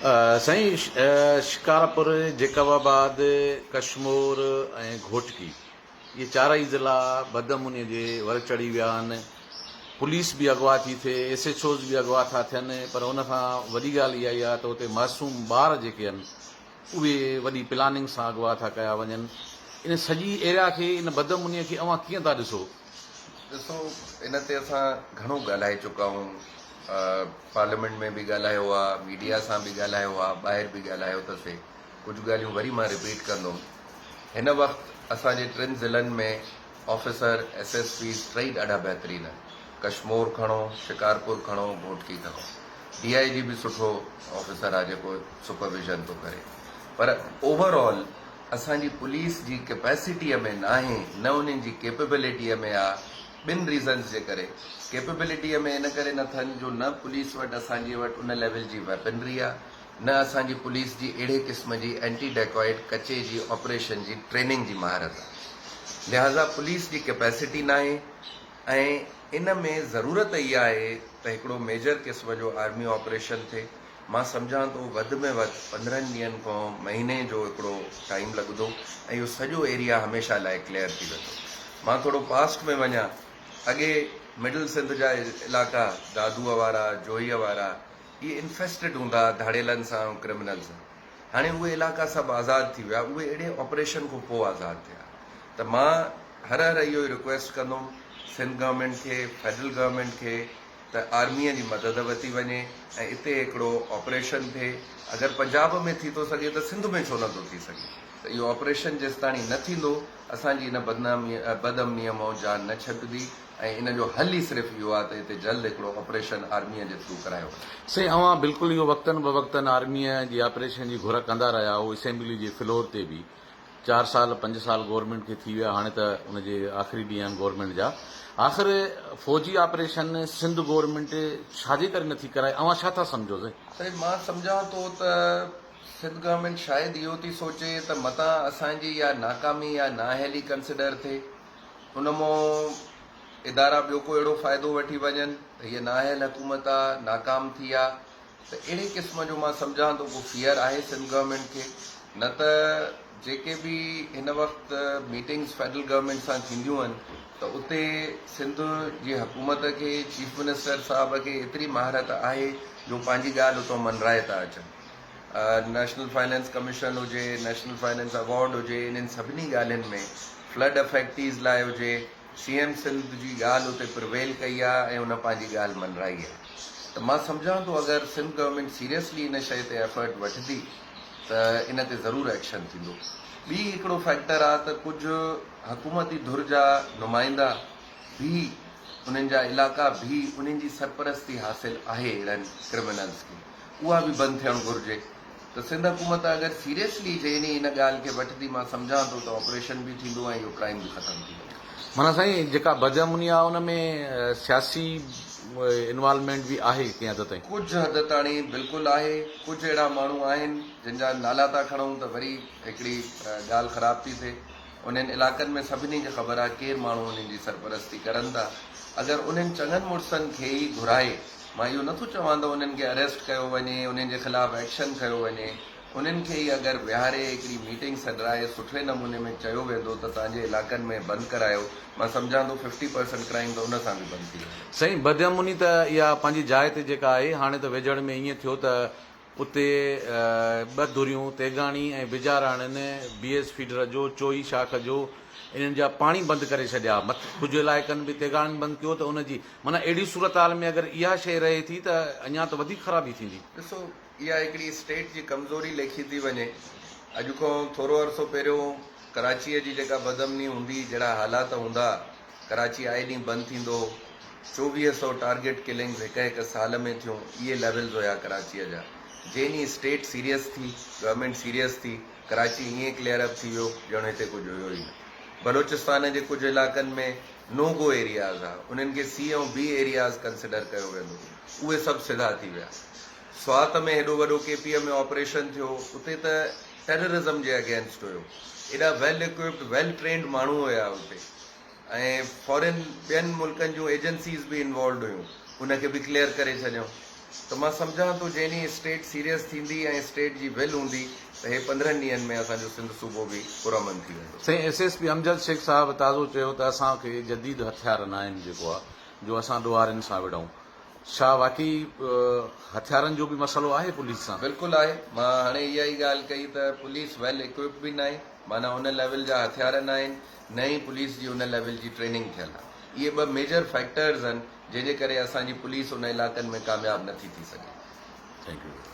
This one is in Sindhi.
سائين شڪارپور، جيڪب آباد، ڪشمور ۽ گهوٽڪي اهي چارئي ضلعا بدامني جي ور چڙهي ويا آهن. پوليس به اغوا ٿي ٿئي، ايس ايڇ اوز به اغوا ٿا ٿين پر ان کان وڏي ڳالهه اها ئي آهي ته اتي معصوم ٻار جيڪي آهن اهي وڏي پلاننگ سان اغوا ٿا ڪيا وڃن. ان سڄي ايريا کي ان بدامني کي اوهان ڪيئن ٿا ڏسو؟ ڏسو ان تي اسان گهڻو ڳالهائي چڪا آهيون. پارليامينٽ ۾ به ڳالهايو آ، ميڊيا سان به ڳالهايو آ، ٻاهر به ڳالهايو ته سي. ڪجهه ڳالهيون وري مان رپيٽ ڪندم. هن وقت اسان جي ٽن ضلعن ۾ آفيسر، ايس ايس پيز ٽئي ڏاڍا بهترين آهن. ڪشمور کڻو، شڪارپور کڻو، گهوٽڪي کڻو. ڊي I جي به سٺو آفيسر آ جيڪو سپرويزن ٿو ڪري. پر اوور آل اسان جي پوليس جي ڪيپيسٽيء ۾ ناهي نه انهن جي ڪيپيبلٽيء ۾ آ. ٻن ريزنز جي ڪري. ڪيپيبلٽيء ۾ ان ڪري نه ٿن جو نه پوليس وٽ اسان جي وٽ ان ليول جي ويپنري آ نه اسان جي پوليس جي اهڙي قسم جي اينٽي ڊيڪوائڊ ڪچي جي آپريشن جي ٽريننگ جي مهارت آ. لهٰذا پوليس جي ڪيپيسٽي ناهي ۽ ان ۾ ضرورت اها آهي ته هڪڙو ميجر قسم جو آرمي آپريشن ٿئي. مان سمجهان ٿو وڌ ۾ وڌ 15 ڏينهن کان مهيني جو هڪڙو ٽائيم لڳندو ۽ اهو سڄو ايريا هميشه لاء ڪليئر ٿي ويندو. مان ٿورو پاسٽ ۾ وڃان، اڳي مڊل سنڌ جا علائقا دادوء وارا، جوهيء وارا اهي انفيسٽڊ هوندا ها ڌاڙيلن سان ۽ ڪرمنلز سان. هاڻي اهي علائقا سڀ آزاد ٿي ويا، اهي اهڙي آپريشن کان پوء آزاد ٿيا ته مان هر هر اهو ئي رڪويسٽ ڪندم سنڌ گورنمينٽ کي، فيڊرل گورنمينٽ کي ته آرميء جي مدد ورتي وڃي ۽ اتي هڪڙو آپريشن ٿئي. اگر پنجاب ۾ ٿي ٿو سگهي ته سنڌ ۾ ڇو نه ٿو ٿي سگهي؟ ته اهو آپريشن جيستاڻي نه ٿيندو اسان جي ان بدناميء بدامنيء مئون جان نه ڇٽندي ۽ ان جو حل ئي صرف اهو آهي ته اتي جلد هڪڙو آپريشن آرميء جي ٿرو ڪرايو وڃي. سائين اوهان بلڪل اهو وقتن بوقتن آرميء جي آپريشن جي گهر ڪندا رهيا آهو اسيمبلي جي فلور تي به چار سال پنج سال گورنمينٽ کي ٿي ويا هاڻي ته ان جي آخري ڏينهن آهن گورنمينٽ جا آخر فوجي آپريشن سنڌ گورنمينٽ ڇا جي ڪري نٿي ڪرائي اوهان ڇا ٿا سمجهو سائين؟ سائين مان سمجهان ٿو ته سنڌ گورنمينٽ شايد اهو ٿي سوچي ته متان اسان جي اها ناڪامي يا نااهلي ڪنسيڊر ٿئي ان مون ادارا ٻيو ڪو اهڙو فائدو وٺي وڃن ته هيء نااهل حڪومت آ ناڪام ٿي آ ته اهڙي قسم جو مان سمجهان ٿو ڪو فيئر آهي سنڌ گورنمينٽ کي نه ته جيڪي به هن وقت ميٽنگز فيڊرل گورنمينٽ سان ٿينديون آهن ته اتي سنڌ جي حڪومت کي چيف منسٽر صاحب کي ايتري مهارت آهي جو پنهنجي ڳالهه اتان منرائي ٿا اچن نيشنل فائنانس ڪميشن هجي نيشنل فائنانس ايوارڊ هجي انهن سڀني ڳالهين ۾ فلڊ افيڪٽيز لاء هجي سي ايم سنڌ جي ڳالهه اتي پرويل ڪئي آ ۽ ان پنهنجي ڳالهه منرائي آ ته مان سمجهان ٿو اگر سنڌ گورنمينٽ سيريسلي ان شئي تي ايفرٽ وٺندي ته ان تي ضرور ايڪشن ٿيندو. ٻي هڪڙو فيڪٽر آ ته ڪجهه حڪومتي ڌر جا نمائندا به انهن جا علائقا به انهن جي سرپرستي حاصل آهي اهڙن ڪرمنلز کي اها به بند ٿيڻ گهرجي. ته سنڌ حڪومت اگر سيريسلي جيني ان ڳالهه کي وٺندي مان سمجهان ٿو ته آپريشن به ٿيندو ۽ اهو ڪرائيم به ختم ٿي ويندو. معنيٰ سائين جيڪا بدامني آهي ان ۾ سياسي انوالومينٽ به آهي ڪنهن حد تائين؟ ڪجهه حد تاڻي بلڪل آهي، ڪجهه اهڙا ماڻهو آهن جن جا نالا ٿا کڻون ته وري هڪڙي ڳالهه خراب ٿي ٿئي، انهن علائقن ۾ سڀني کي خبر آهي ڪير ماڻهو انهن جي سرپرستي ڪرن ٿا، اگر انهن چڱن مڙسن کي ئي گهرائي مان اهو نٿو چوان ته انهن کي اريسٽ ڪيو وڃي، انهن جي خلاف ايڪشن کنيو وڃي، انهن کي ئي اگر ويهاري هڪڙي ميٽنگ سڏرائي سٺي نموني ۾ چيو ويندو ته توهان جي علائقن ۾ بند ڪرايو، مان سمجهان ٿو ففٽي پرسنٽ ڪرائيم ته ان سان به بند ٿي ويندو. سائين بدامني ته اها پنهنجي جاء تي جيڪا آهي، هاڻي ته ويجهڙ ۾ ائين ٿيو ته اتي ٻه ڌريون تيغاڻي ۽ بجاراڻين بي ايس فيڊر جو چوئي شاخ جو انهن جا پاڻي بند ڪري ڇڏيا مٿ ڪجهه علائقن به تيغاڻين بند ڪيو ته ان جي معنيٰ اهڙي صورتحال ۾ اگر اها شيء رهي ٿي ته اڃا ته وڌيڪ خرابي ٿيندي. ڏسو اها هڪڙي اسٽيٽ جي ڪمزوري ليکي ٿي وڃي. اڄ کان ٿورو عرصو پهريون ڪراچيء جي جيڪا بدامني هوندي جهڙا حالات هوندا ڪراچي آئي ڏينهن بند ٿيندو هو. 24 سئو ٽارگيٽ ڪلنگز هڪ هڪ سال ۾ ٿيون اهي ليولز هيا ڪراچيء جا. جنهن ڏينهن اسٽيٽ سيريس ٿي، گورنمينٽ سيريس ٿي، ڪراچي ائين ڪليئر اپ ٿي ويو ڄڻ هتي ڪجهه هيو ئي نه. بلوچستان جي ڪجهه علائقن ۾ نو گو ايرياز ها انهن کي سي ۽ بي ايرياز ڪنسيڊر ڪيو ويندو اهي سڀ سڌا ٿي ويا. سوات ۾ هيڏو وڏو ڪي پي ۾ آپريشن ٿيو اتي ته ٽيررزم جي اگينسٽ هيو ايڏا ويل اڪوئپڊ ويل ٽرينڊ ماڻهو هيا اتي ۽ فارين ٻين ملڪن جون ايجنسيز به انوالوڊ هيون ان کي به ڪليئر ڪري ڇڏيائون. ته مان سمجهان ٿو جنهن ڏينهن اسٽيٽ سيريس ٿيندي ۽ اسٽيٽ جي ول هوندي ته هي 15 ڏينهن ۾ اسان جو سنڌ صوبو به پرامن ٿي ويندو. سائين S S P Amjad Shaikh sahib تازو چيو ته اسان کي جديد هٿيار ناهن جيڪو آ جو اسان ڏوهارين سان وڙهون ڇا واقعي هٿيارن جو به مسئلو آهي پوليس سان؟ بلڪل آهي مان هاڻي اها ئي ڳالهه ڪئي ته پوليس ويل اڪوئپڊ به ناهي معنيٰ ان ليول جا هٿيار ناهن نه ئي پوليس جي ان ليول جي ٽريننگ ٿيل آهي اهي ٻه ميجر فيڪٽرز آهن جنهن جي ڪري اسان جي پوليس ان علائقن ۾ ڪامياب نٿي ٿي سگهي. Thank you.